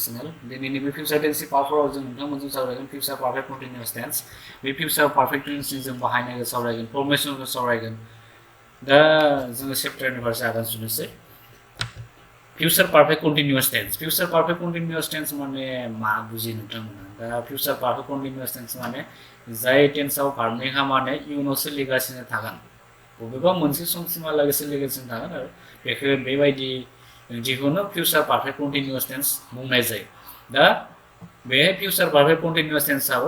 conditional दिनैनि बे future tense पावरफोराव जों नोंथांमोनजों सावरायगोन future perfect continuous tense बे future perfect tense जों बाहायनायखौ सावरायगोन फर्मेशनखौ सावरायगोन दा जोङो चैप्टारनि फारसे आगान सुरनोसै future perfect continuous tense माने मा बुजियो नोंथांमोना दा future perfect continuous tense माने जाय टेन्सआव भार्बनि खामानिया इयुनाव सोलिगासिनो थागोन बबेबा मोनसे समसिमहालागै सोलिगासिनो थागोन आरो बेखौ बेबायदि दिहुनो future perfect continuous tense बुंनाय जायो दा बे future perfect continuous tenseआव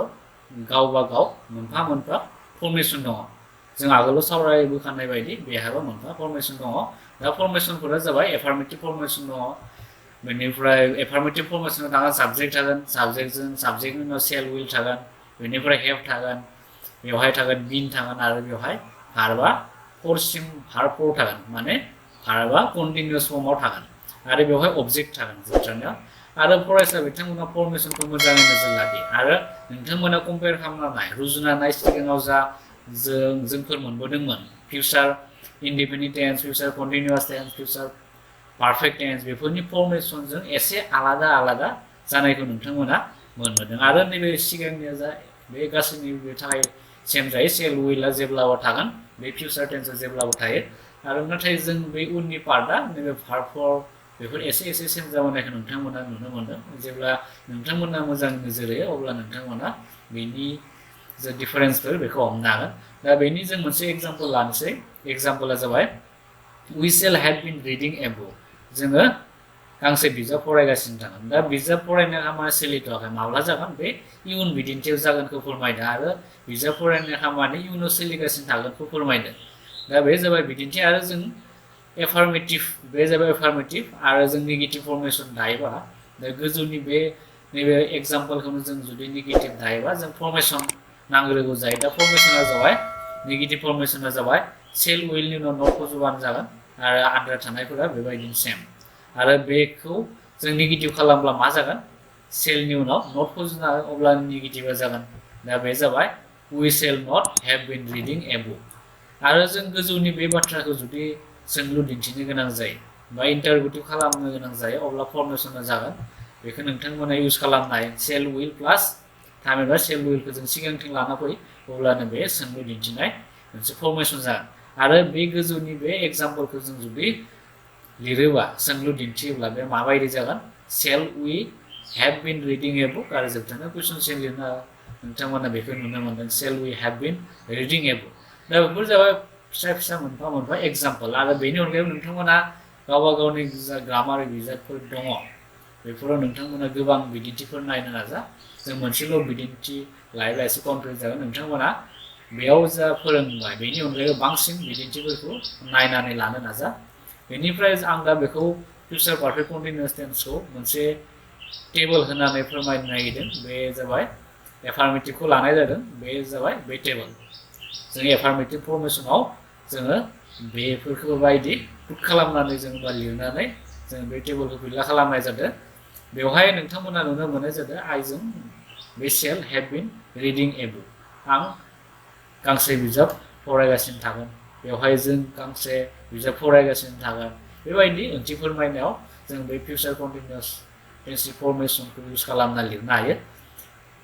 गावबा गाव मोनफा मोनफा फर्मेशन दङ जों आगोलाव सावरायबोखानाय बायदि बेहाबो मोनफा फर्मेशन दङ दा फर्मेशनफोरा जाबाय एफार्मेटिव फर्मेशन दङ बेनिफ्राय एफार्मेटिव फर्मेशनाव थागोन साबजेक्ट थागोन साबजेक्टजों साबजेक्टनि उनाव सेल विल थागोन बेनिफ्राय हेभ थागोन बेवहाय थागोन बिन थागोन आरो बेवहाय भार्बा फरसिम भार्ब फर थागोन माने भार्बा कन्टिनिउअस फर्माव थागोन आरो बेवहाय अबजेक्ट थागोन जोबथारनायाव आरो फरायसा बिथांमोना फर्मेशनखौ मोजाङै नोजोर लाखियो आरो नोंथांमोना कम्पेयार खालामना नाय रुजुना नाय सिगाङाव जा जोंफोर मोनबोदोंमोन future indefinite tense future continuous tense future perfect tense बेफोरनि फर्मेशनजों एसे आलादा आलादा जानायखौ नोंथांमोना मोनबोदों आरो नैबे सिगांनिया जा बे गासैनिबो थाखाय सेम जायो सेल विलआ जेब्लाबो थागोन बे फिउचार टेन्सआ जेब्लाबो थायो आरो नाथाय जों बे उननि पार्टआ नैबे भार्ब फर बेफोर एसे एसे सेम जाबोनायखौ नोंथांमोना नुनो मोनदों जेब्ला नोंथांमोना मोजां नोजोर होयो अब्ला नोंथांमोना बेनि जे डिफारेन्सफोर बेखौ हमनो हागोन दा बेनि जों मोनसे एग्जाम्पल लानोसै एग्जाम्पला जाबाय we shall have been reading a book जोङो गांसे बिजाब फरायगासिनो थागोन दा बिजाब फरायनाय खामानिया सोलिथ'वाखै माब्ला जागोन बे इयुन बिदिन्थियाव जागोनखौ फोरमायदों आरो बिजाब फरायनाय खामानि इयुनाव सोलिगासिनो थागोनखौ फोरमायदों दा बे जाबाय बिदिन्थि आरो जों एफार्मेटिभ बे जाबाय एफार्मेटिभ आरो जों नेगेटिभ फर्मेशन दायोबा दा गोजौनि बे नैबे एग्जाम्पलखौनो जों जुदि नेगेटिभ दायोबा जों फर्मेशन नांग्रोगौ जायो दा फर्मेशना जाबाय नेगेटिभ फर्मेशना जाबाय सेल विलनि उनाव नट फज'बानो जागोन आरो आद्रा थानायफोरा बेबायदिनो सेम आरो बेखौ जों नेगेटिभ खालामब्ला मा जागोन सेलनि उनाव नट फज'ना अब्ला नेगेटिभा जागोन दा बे जाबाय we shall not have been reading a book आरो जों गोजौनि बे बाथ्राखौ जुदि सोंलु दिन्थिनो गोनां जायो बा इन्टारभिउ खालामनो गोनां जायो अब्ला फर्मेशना जागोन बेखौ नोंथांमोना इउज खालामनाय सेल विल प्लास थामहिनबा सेल विलखौ जों सिगांथिं लाना फै अब्लानो बे सोंलु दिन्थिनाय मोनसे फर्मेशन जागोन आरो बे गोजौनि बे एग्जाम्पलखौ जों जुदि लिरोबा सोंलु दिन्थियोब्ला बे माबायदि जागोन shall we have been reading a book आरो जोबथारनायाव कुइसन सिन लिरना नोंथांमोना बेखौ नुनो मोनदों shall we have been reading a book दा बेफोर जाबाय फिसा फिसा मोनफा मोनफा एग्जाम्पल आरो बेनि अनगायैबो नोंथांमोना गावबा गावनि जा ग्रामार बिजाबफोर दङ बेफोराव नोंथांमोना गोबां बिदिन्थिफोर नायनो नाजा जों मोनसेल' बिदिन्थि लायोब्ला एसे कनफिउज जागोन नोंथांमोना बेयाव जा फोरोंबाय बेनि अनगायैबो बांसिन बिदिन्थिफोरखौ नायनानै लानो नाजा बेनिफ्राय आं दा बेखौ फिउचार पारफेक्ट कन्टिनिउअस टेन्सखौ मोनसे टेबल होनानै फोरमायनो नागिरदों बे जाबाय एफार्मेटिभखौ लानाय जादों बे जाबाय बे टेबल जों एफार्मेटिभ फर्मेशनाव जोङो बेफोरखौ बायदि पुट खालामनानै जों बा लिरनानै जों बे टेबलखौ फिल खालामनाय जादों बेवहाय नोंथांमोना नुनो मोननाय जादों आइजों बे shall have been reading a book आं गांसे बिजाब फरायगासिनो थागोन बेवहाय जों गांसे बिजाब फरायगासिनो थागोन बेबायदि ओंथि फोरमायनायाव जों बे फिउचार कन्टिनिउअस टेन्सनि फर्मेशनखौ इउज खालामना लिरनो हायो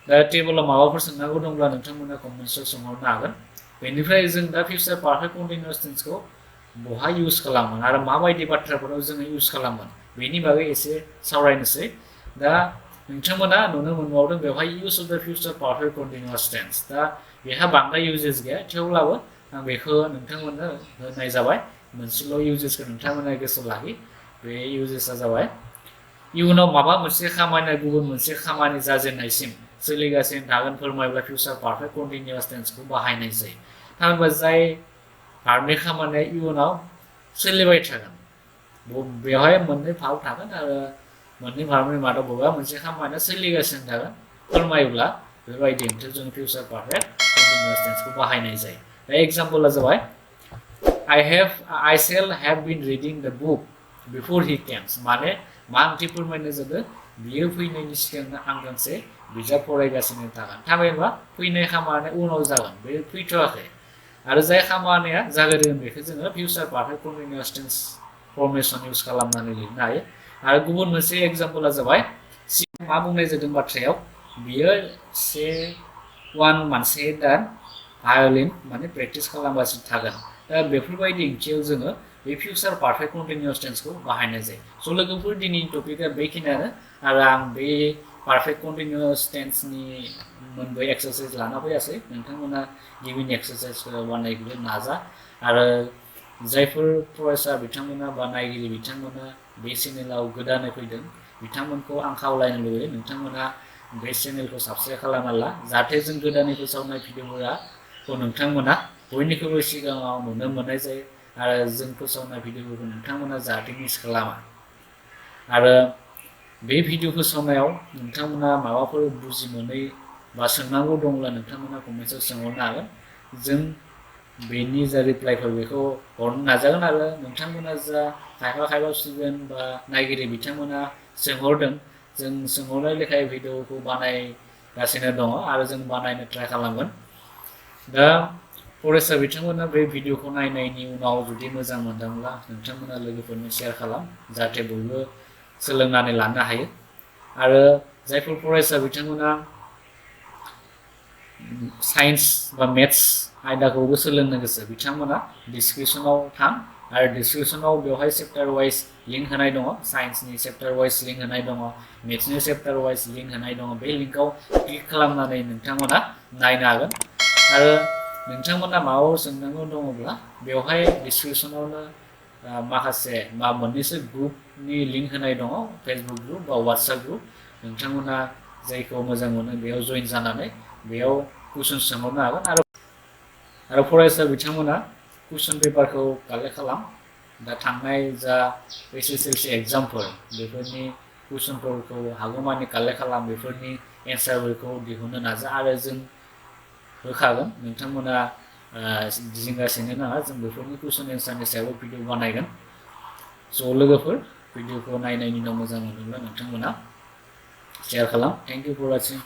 दा टेबलाव माबाफोर सोंनांगौ दंब्ला नोंथांमोना कमेन्ट्सआव सोंहरनो हागोन बेनिफ्राय जों दा फिउचार पारफेक्ट कन्टिनिउअस टेन्सखौ बहा इउज खालामोन आरो माबायदि बाथ्राफोराव जोङो इउज खालामोन बेनि बागै एसे सावरायनोसै दा नोंथांमोना नुनो मोनबावदों बेवहाय इउज अफ द फिउचार पारफेक्ट कन्टिनिउअस टेन्स दा बेहा बांद्राय इउजेस गैया थेवब्लाबो आं बेखौ नोंथांमोननो होनाय जाबाय मोनसेल' इउजेसखौ नोंथांमोना गोसोआव लाखि बे इउजेसआ जाबाय इयुनाव माबा मोनसे खामानिया गुबुन मोनसे खामानि जाजेननायसिम सोलिगासिनो थागोन फोरमायब्ला फिउचार पारफेक्ट कन्टिनिउअस टेन्सखौ बाहायनाय जायो थामहिनबा जाय भार्बनि खामानिया इयुनाव सोलिबाय थागोन बेवहाय मोननै भार्ब थागोन आरो मोननै भार्बनि मादाव बबेबा मोनसे खामानिया सोलिगासिनो थागोन फोरमायोब्ला बेबायदि ओंथियाव जों फिउचार पारफेक्ट कन्टिनिउअस टेन्सखौ बाहायनाय जायो दा एग्जाम्पला जाबाय I shall have been reading the book before he comes माने मा ओंथि फोरमायनाय जादों बियो फैनायनि सिगांनो आं गांसे बिजाब फरायगासिनो थागोन थामहिनबा फैनाय खामानिया उनाव जागोन बे फैथ'वाखै आरो जाय खामानिया जागोन बेखौ जोङो future perfect continuous tense formation use खालामनानै लिरनो हायो आरो गुबुन मोनसे एग्जाम्पला जाबाय मा बुंनाय जादों बाथ्रायाव बियो मोनसे दान भाय'लिन माने प्रेक्टिस खालामगासिनो थागोन दा बेफोरबायदि ओंथियाव जोङो बे फिउचार पारफेक्ट कन्टिनिउअस टेन्सखौ बाहायनाय जायो स' लोगोफोर दिनैनि टपिकआ बेखिनियानो आरो आं बे पारफेक्ट कन्टिनिउअस टेन्सनि मोनब्रै एक्सारसाइज लाना फैयासै नोंथांमोना गिबिनि एक्सारसाइजखौ बानायग्रो नाजा आरो जायफोर फरायसा बिथांमोना बा नायगिरि बिथांमोना बे चेनेलाव गोदानै फैदों बिथांमोनखौ आं खावलायनो लुबैयो नोंथांमोना बे चेनेलखौ साबस्क्राइब खालामना ला जाहाथे जों गोदानै फोसावनाय भिडिअफोरखौ नोंथांमोना बयनिख्रुइबो सिगाङाव नुनो मोननाय जायो आरो जों फोसावनाय भिडिअफोरखौ नोंथांमोना जाहाथे मिस खालामा आरो बे भिडिअ फोसावनायाव नोंथांमोना माबाफोर बुजि मोनै बा सोंनांगौ दंब्ला नोंथांमोना कमेन्टआव सोंहरनो हागोन जों बेनि जा रिप्लाइफोर बेखौ हरनो नाजागोन आरो नोंथांमोना जा खायफा स्टुडेन्ट बा नायगिरि बिथांमोना सोंहरदों जों सोंहरनाय लेखायै भिडिअखौ बानायगासिनो दङ आरो जों बानायनो ट्राइ खालामगोन दा फरायसा बिथांमोना बे भिडिअखौ नायनायनि उनाव जुदि मोजां मोनदोंब्ला नोंथांमोना लोगोफोरनो शेयार खालाम जाहाथे बयबो सोलोंनानै लानो हायो आरो जायफोर फरायसा बिथांमोना साइन्स बा मेथ्स आयदाखौबो सोलोंनो गोसो बिथांमोना डिसक्रिपसनाव थां आरो डिसक्रिपसनाव बेवहाय चेप्टार वाइज लिंक होनाय दङ साइन्सनि चेप्टार वाइज लिंक होनाय दङ मेथ्सनि चेप्टार वाइज लिंक होनाय दङ बे लिंकआव क्लिक खालामनानै नोंथांमोना नायनो हागोन आरो नोंथांमोना माबाफोर सोंनांगौ दङब्ला बेवहाय डिसक्रिपसनावनो माखासे मोननैसो ग्रुपनि लिंक होनाय दङ फेसबुक ग्रुप बा वाट्सएप ग्रुप नोंथांमोना जायखौ मोजां मोनो बेयाव जइन जानानै बेयाव कुइसन सोंहरनो हागोन आरो फरायसा बिथांमोना कुइसन पेपारखौ कालेक्ट खालाम दा थांनाय जा एसएसएलसि एग्जामफोर बेफोरनि कुइसनफोरखौ हागौमानि कालेक्ट खालाम बेफोरनि एन्सारफोरखौ दिहुननो नाजा आरो जों होखागोन नोंथांमोना गिदिंगासिनो नाङा जों बेफोरनि कुइसन एन्सारनि सायाव भिडिअ बानायगोन स' लोगोफोर भिडिअखौ नायनायनि उनाव मोजां मोनोब्ला नोंथांमोना शेयार खालाम थेंक इउ फर वाचिं